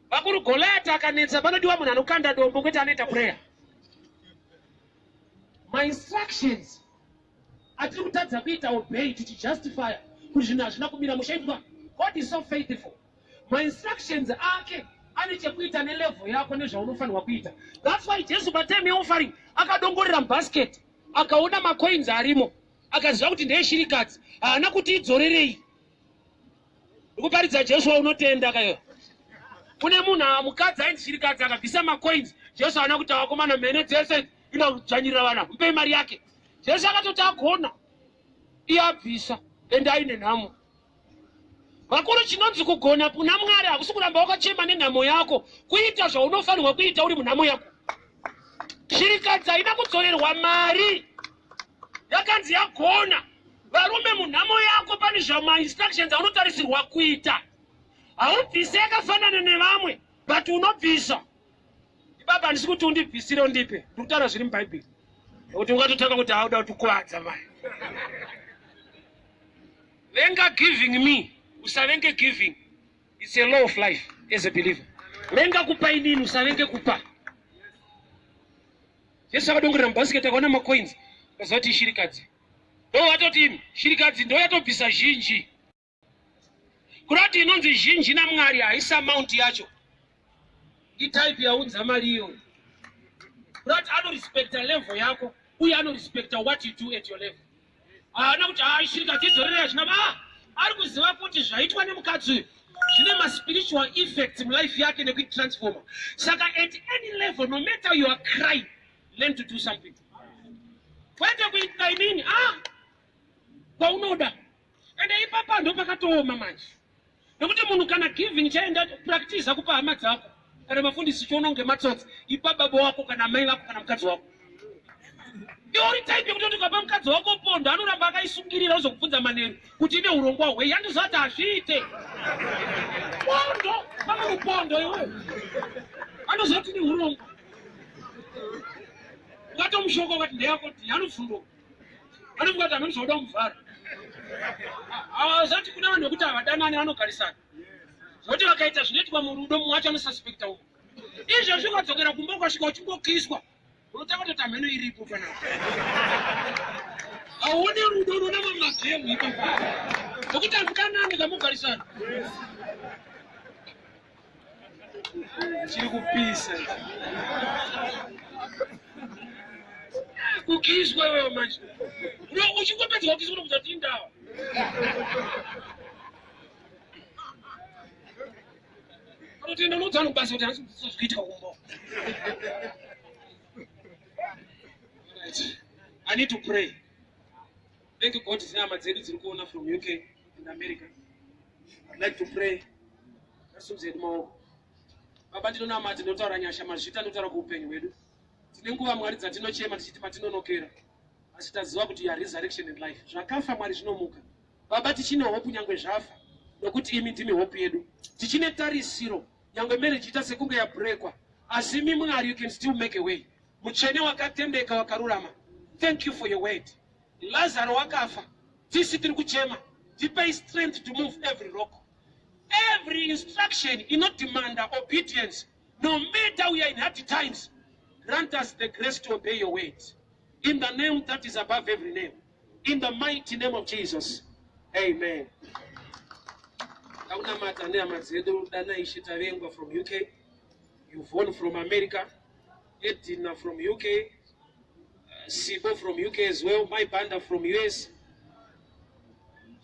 Vakuru, Goliath akanetsa, panodiwa munhu anokanda dombo, kwete anoita prayer. My instructions atiri kutadza kuita obey, tichijustifya kuti zvinhu hazvina kumira mushaitwa. God is so faithful. Mainstructions ake ane chekuita nelevel yako nezvaunofanirwa kuita. That's why Jesu patime yeoffering akadongorera mubasket, akaona macoins arimo. Akaziva kuti ndeyeshirikadzi, haana kuti idzorerei. Ndikuparidza Jesu waunotenda kayo. Kune munhu mukadzi ainzi shirikadzi akabvisa macoins. Jesu haana kuti vakomana mhene dzese inodzvanyirira vana, mupei mari yake. Jesu akatoti agona, iye abvisa ende aine nhamo. Vakuru, chinonzi kugona kuna Mwari hakusi kuramba wakachema nenhamo yako, kuita zvaunofanirwa kuita uri munhamo yako. Shirikadzi haina kudzorerwa mari, yakanzi yagona. Varume, munhamo yako pane zvamainstructions aunotarisirwa kuita. Haubvise yakafanana nevamwe, but unobvisa. Baba, handisi kuti undibvisire undipe, ndiri kutaura zviri muBhaibheri, nekuti ungatotanga kuti hauda kutikuvadza mai. Venga giving me, usavenge giving. It's a law of life as a believer. Venga kupa inini, usavenge kupa. Jesu akadongorera mubhasiketi akaona macoins, akaziva kuti ishirikadzi. Ndo vatoti imi shirikadzi ndo yatobvisa zhinji. Kurati inonzi zhinji naMwari haisi amount yacho, itype yaunza mari iyoyo. Kurati anorespecta level yako uye anorespecta what you do at your level. Haana kuti haa shirikadzi idzorere hazvina ba. Ari kuziva kuti zvaitwa nemukadzi uyu zvine maspiritual effects mulife yake nekuitransforma. Saka at any level, no matter you are crying, learn to do something. Kwete kuitira inini ah kwaunoda. Ende ipapa ndo pakatooma manje, nekuti munhu kana giving chaenda practice kupa hama dzako kana mafundisi chiona kunge matsotsi. Ipa baba wako kana mai vako kana mukadzi wako. Iwe uri type yekuti ukapa mukadzi wako pondo anoramba akaisungirira uzokubvunza manheru kuti ine urongwa hwei. Andizoti hazviite pondo pamwe mupondo iwe anozoti ine urongwa. Ukatomushoka ukati ndeyako anobvunduka, anofunga kuti hameno zvauda kumuvhara. Zati kuna vanhu vekuti havadanani, vanogarisana zvokuti vakaita zvinoitwa murudo, mumwe wacho anosuspecta umwe. Izvezvi ukadzokera kumba ukasvika uchingokiswa, unotanga kutoti hameno iripo panapa. Hauoni rudo, unoona mamagemu ipapo nokuti hamudanani kamugarisana. Chiri kupisa kukiswa iwewe manje uchingopedza kukiswa unokuza kuti indawa. Unotenda unoudza vanhu kubasa kuti handisi kudzidziswa zvikuitika kumba. Alright. I need to pray. Thank you God, dzine hama dzedu dziri kuona from UK and America. I'd like to pray. Ngasimudze hedu maoko. Baba, ndinonamata, ndinotaura nyasha, mazvita, ndinotaura kuupenyu hwedu. Tine nguva Mwari dzatinochema tichiti matinonokera. Asi taziva kuti you are resurrection and life. Zvakafa Mwari zvinomuka. Baba, tichine hope nyangwe zvafa, nokuti imi ndimi hope yedu. Tichine tarisiro nyangwe marriage ita sekunge yabrekwa, asi imi Mwari you can still make a way. Mutsvene wakatendeka wakarurama. Thank you for your word. Lazaro wakafa, tisi tiri kuchema. Tipei strength to move every rock. Every instruction inodemanda obedience, no matter we are in hard times. Grant us the grace to obey your word. In the name that is above every name. In the mighty name of Jesus. Amen. Takunamata nehama dzedu Danaishe Tavengwa from UK, Yvonne from America, Edina from UK, Sibo from UK as well, My Banda from US,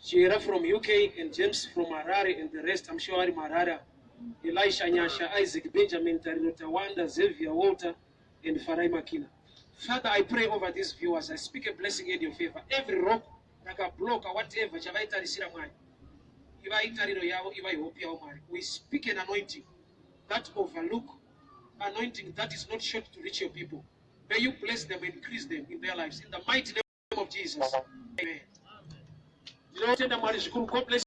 Jera from UK, and James from Harare, and the rest, I'm sure ari Harare. Elisha Nyasha, Isaac Benjamin, Tariro Tawanda, Xavier Walter, and Farai Makina. Father, I pray over these viewers. I speak a blessing in your favor. Every rock rakabloka whatever chavaitarisira Mwari, ivai tariro yavo, ivai hope yavo Mwari. We speak an anointing that overlook, anointing that is not short to reach your people. May you bless them and increase them in their lives. In the mighty name of Jesus. Amen. Ndinotenda Mwari zvikuru. God bless.